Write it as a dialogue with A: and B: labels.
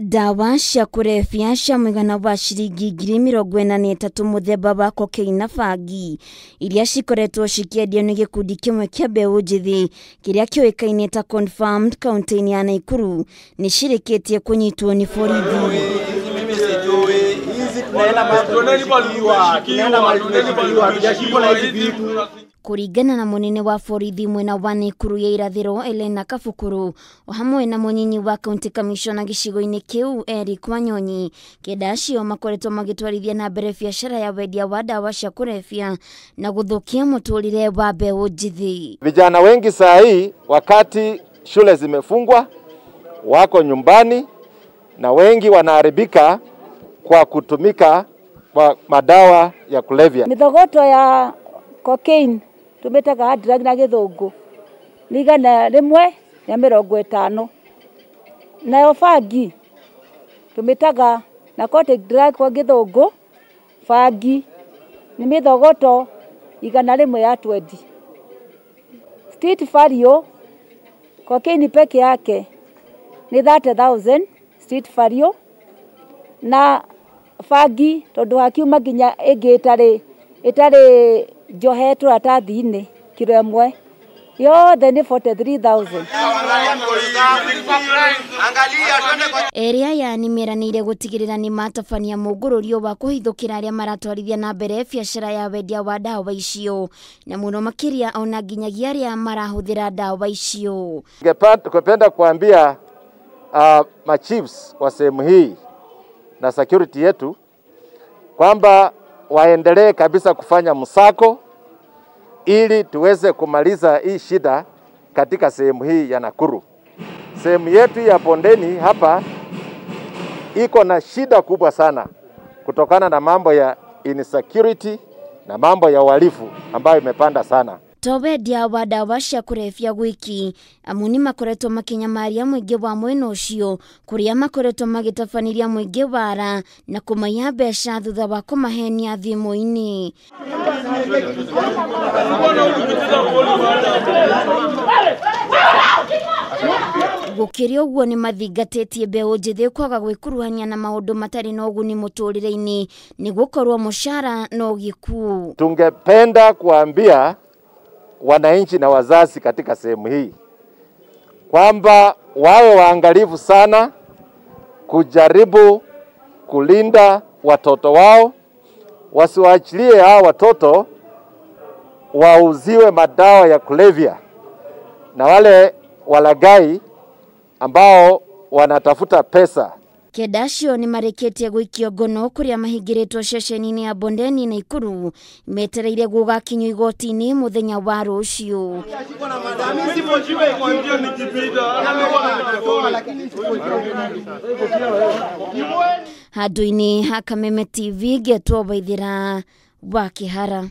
A: Ndawa cia kũrebia cia mũigana wa ciringi 43,000 mũthemba wa cocaine na bangi iria cikoretwo cikĩendio nĩ gĩkundi kĩmwe kĩa mbeũ njĩthĩ kĩrĩa kĩũĩkaine ta Confirmed kaunti-inĩ ya Nakuru nĩ cirĩkĩtie kũnyitwo nĩ borithi. Kũringana na mũnene wa borithi mwena wa Nakuru ya irathĩro Elena Kabukuru o hamwe na mũnyinyi wa county commissioner gĩcigo-inĩ kĩu Eric Wanyonyi, kenda acio makoretwo magĩtwarithia na mbere biacara ya wendia wa ndawa cia kũrebia na gũthũkia mũtũrĩre wa mbeũ njĩthĩ.
B: Vijana wengi saa hii wakati shule zimefungwa wako nyumbani na wengi wanaharibika kwa kutumika kwa madawa ya kulevya.
C: Mithogoto ya cocaine tumetaga drug na githungu ni 150, nayo bangi tumetaga narcotic drug kwa githungu, bangi ni mithogoto 120. Street value cocaine peke yake ni 30,000 street value, na bangi tondu hakiuma nginya ingi itari njohe turatathi-inĩ kiro ĩmwe yothe nĩ 43,000.
A: Erĩ aya nĩmeranĩire gũtigĩrĩra nĩ matabania mũngũrũrio wa kũhithũkĩra arĩa maratwarithia na mbere biacara ya wendia wa ndawa icio, na mũno makĩria ona nginyagia arĩa marahũthĩra ndawa icio.
B: Ningependa kuambia machiefs wa sehemu hii na security yetu kwamba waendelee kabisa kufanya msako ili tuweze kumaliza hii shida katika sehemu hii ya Nakuru. Sehemu yetu ya Bondeni hapa iko na shida kubwa sana kutokana na mambo ya insecurity na mambo ya uhalifu ambayo imepanda sana.
A: To wendia wa ndawa cia kũrebia gwiki amu nĩ makoretwo makĩnyamaria mũingĩ wa mwena ũcio kũrĩa makoretwo magĩtabanĩria mũingĩ wara na kũmaiya mbeca thutha wa kũmahenia thimũ-inĩ. Gũkĩrĩ ũguo nĩ mathingatĩtie mbeũ njĩthĩ kwaga gwĩkuruhania na maũndũ matarĩ na ũguni mũtũrĩre-inĩ nĩ gũkorwo mũcara no gĩkuũ.
B: Tungependa kuambia wananchi na wazazi katika sehemu hii kwamba wawe waangalifu sana kujaribu kulinda watoto wao, wasiwaachilie hao watoto wauziwe madawa ya kulevya na wale walagai ambao wanatafuta pesa.
A: Kenda acio nĩ marĩkĩtie gũikio ngono kũrĩa mahingĩrĩtwo ceceni-inĩ ya Bondeni Nakuru metereire gũgakinywo igoti-inĩ mũthenya wa rũciũ. Handũ-inĩ ha Kameme TV ngetwo Waithĩra wa Kĩhara.